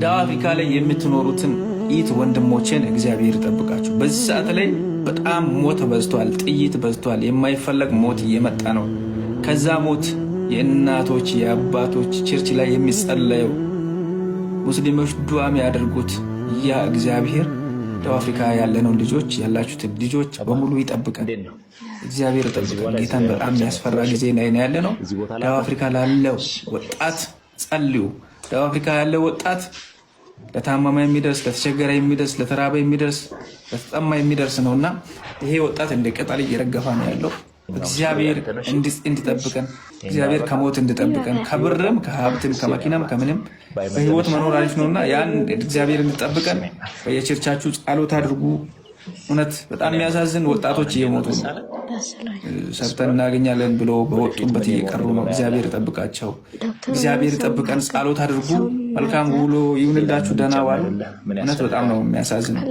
ደቡብ አፍሪካ ላይ የምትኖሩትን እህት ወንድሞቼን እግዚአብሔር ይጠብቃችሁ። በዚህ ሰዓት ላይ በጣም ሞት በዝቷል፣ ጥይት በዝቷል፣ የማይፈለግ ሞት እየመጣ ነው። ከዛ ሞት የእናቶች የአባቶች church ላይ የሚጸለየው፣ ሙስሊሞች ዱዓ የሚያደርጉት ያ እግዚአብሔር ደቡብ አፍሪካ ያለነውን ልጆች፣ ያላችሁትን ልጆች በሙሉ ይጠብቀን። እግዚአብሔር ይጠብቀን። ጌታን በጣም የሚያስፈራ ጊዜ ላይ ነው ያለነው። ደቡብ አፍሪካ ላለው ወጣት ጸልዩ። ደቡብ አፍሪካ ያለው ወጣት ለታመመ የሚደርስ፣ ለተቸገረ የሚደርስ፣ ለተራበ የሚደርስ፣ ለተጠማ የሚደርስ ነው እና ይሄ ወጣት እንደ ቅጠል እየረገፈ ነው ያለው። እግዚአብሔር እንዲጠብቀን፣ እግዚአብሔር ከሞት እንዲጠብቀን፣ ከብርም ከሀብትም ከመኪናም ከምንም በህይወት መኖር አሪፍ ነውና ያን እግዚአብሔር እንዲጠብቀን በየቸርቻችሁ ጸሎት አድርጉ። እውነት በጣም የሚያሳዝን ወጣቶች እየሞቱ ነው። ሰርተን እናገኛለን ብሎ በወጡበት እየቀሩ ነው። እግዚአብሔር ይጠብቃቸው። እግዚአብሔር ይጠብቀን። ጸሎት አድርጉ። መልካም ውሎ ይሁንላችሁ። ደህና ዋሉ። እውነት በጣም ነው የሚያሳዝነው።